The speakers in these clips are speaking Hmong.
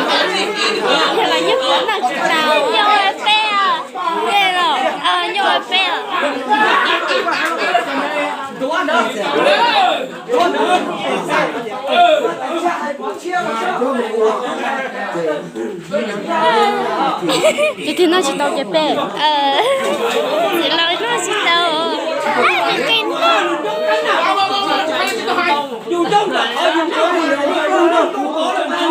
Yog los nyob qhov no tsis tau. Nyob ua peb os. Nyob los, nyob ua peb os. Ces twg noj tsis tau ces peb. Txiv laus noj tsis tau. Kuv cov cov kuv pab qab lawm.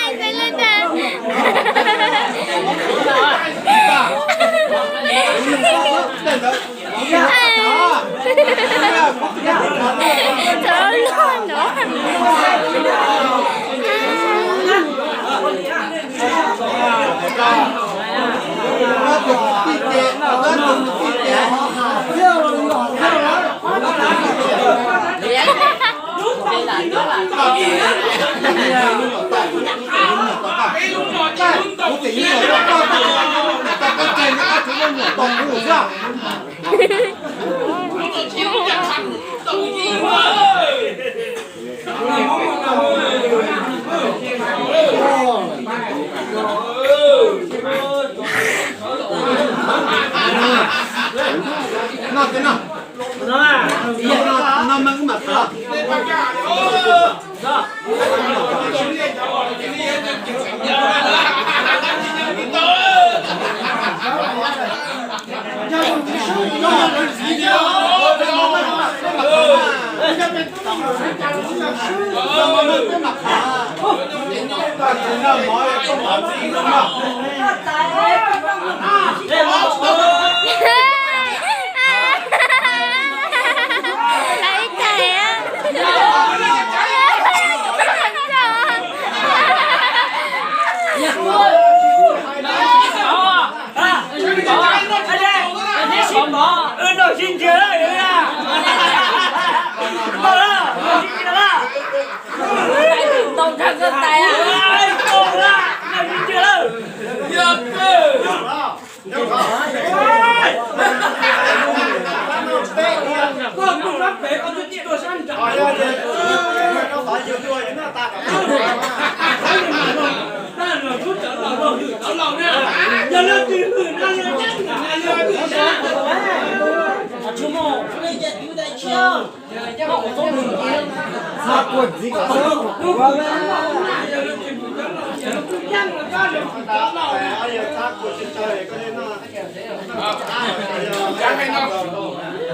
Peb leej ntag. Txawm luag no.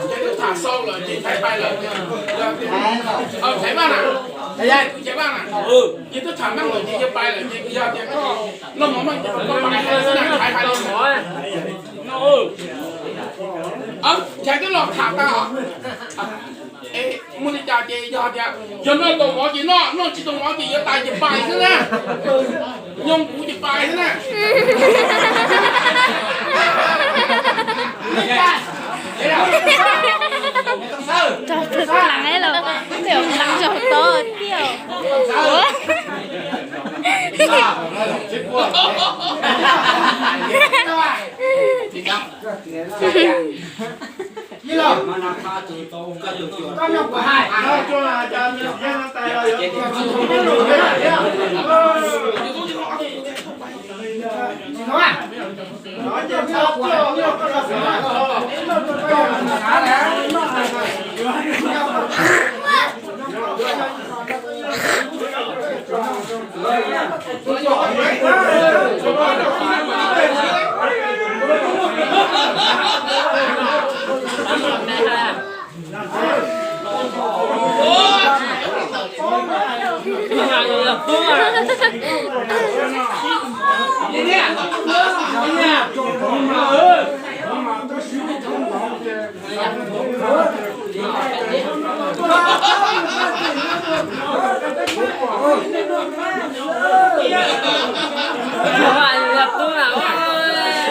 Ces twb tham xau lawm ces Nchaiv pais lawm. Nchaiv Vaj na, Nchaiv Vaj na, ces twb tham meej lawm ces yawg pais lawm ces yog tias noj mov meej ces koj pais hais xwb na, Nchaiv hais los. Nchaiv twb los tham tag os. Es muaj li cas ces yog tias yog noj tau mov ces noj, noj tsis tau mov ces yuav tas ces pais xwb na. Nyob kuv ces pais xwb na. Rau pw plaws los, peb plaws rau tod tiag. Peb peb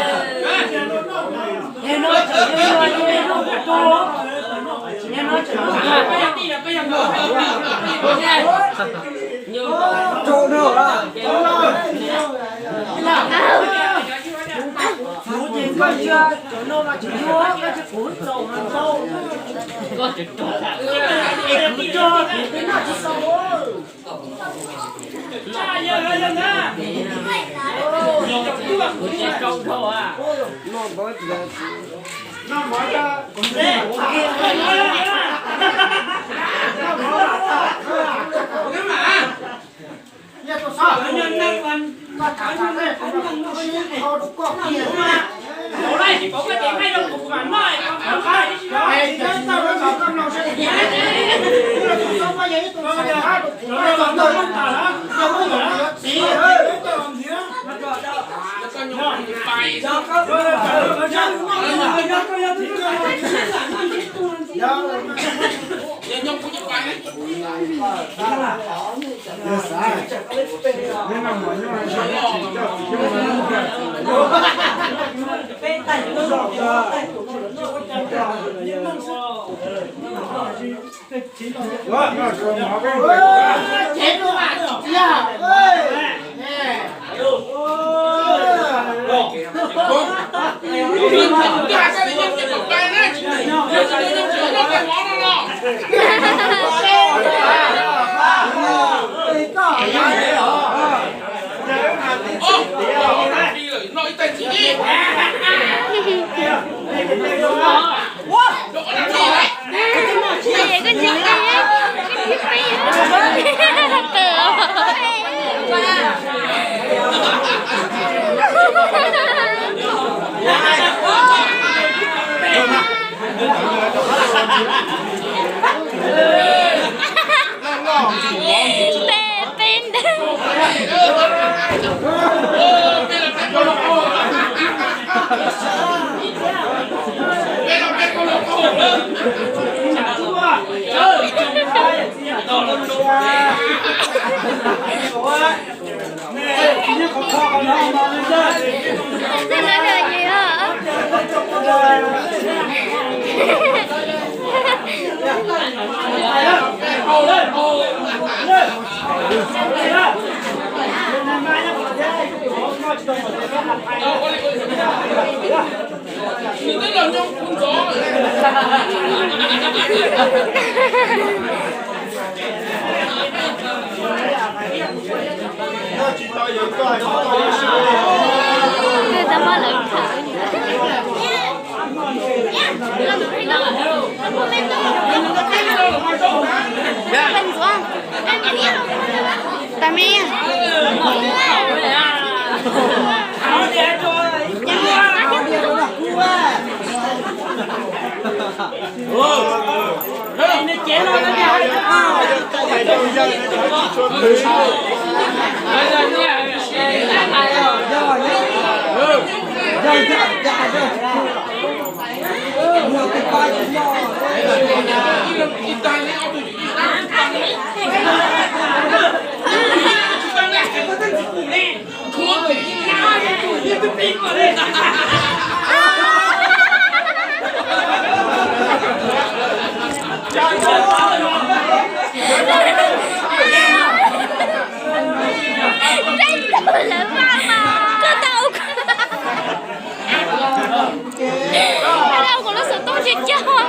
ntawd. Twb tau muab lawv tham. Tais me. Koj tau, koj tau kuv lub xov tooj tsis cog.